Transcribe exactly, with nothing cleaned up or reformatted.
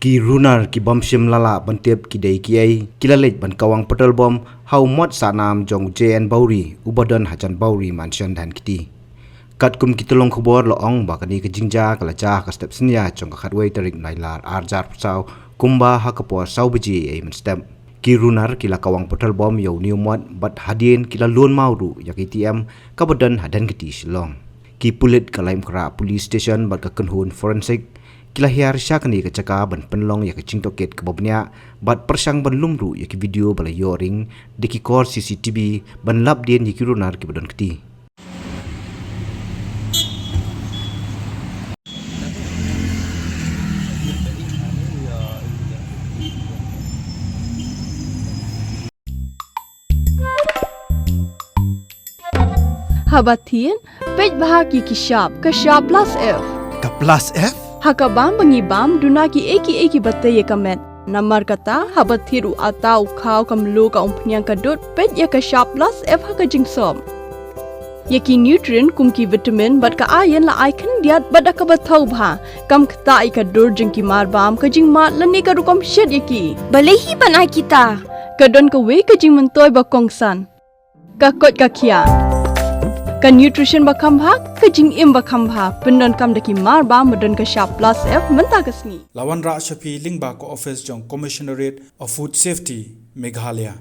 Ki runar ki bym shym la lah ban tip ki dei kiei, ki la leit ban kawang petrol bomb ha u mot sahnam jong u J N Bawri, uba don hajan Bawri Mansion, Dhankheti. Katkum ki tyllong khubor la ong ba kane ka jingjia ka la jia ha ka step synñia jong ka khatwei tarik Nailar arhajar arphew saw, kumba ha ka por saw baje mynstep. Ki runar ki la kawang petrol bomb ïa une u mot bad hadien ki la lun maw ruh ïa ka A T M kaba don ha Dhankheti, Shillong. Ki pulit ka Laitumkhrah Police Station bad ka kynhun forensic ki la hiar sha kane ka jaka ban pynlong ïa ka jingtohkit kaba bniah bad pyrshang ban lum ruh ïa ki video ba la ïoh ring da ki kor C C T V ban lap dien ïa ki runar kiba don kti. Haba thied, peit bha ki ki shap, ka shap plus F. Ka plus F? Ha ka bam ba ngi bam, duna kiei kiei kiba tei ïa ka met. Namar kata, haba thied u atta, u khaw, ka mluh, ka umphniang, ka dud, peit ïa ka shap plus F ha ka jingsop. Ïa ki nutrient kum ki vitamin bad ka iron la ai khyndiat bad da kaba thaw bha. Kam ktah ïa ka dur jong ki marbam, ka jingmad lane ka rukom shet ïa ki. Balei hi ban ai kita? Ka don kawei ka jingmyntoi ba kongsan. Ka koit ka khiah. Ka nutrition ba kham bha, ka jingim ba kham bha. Pyndonkam da ki marbam ba don ka shap plus F mynta ka sngi. La wanrah sha phi lyngba ka office jong Commissionerate of Food Safety, Meghalaya.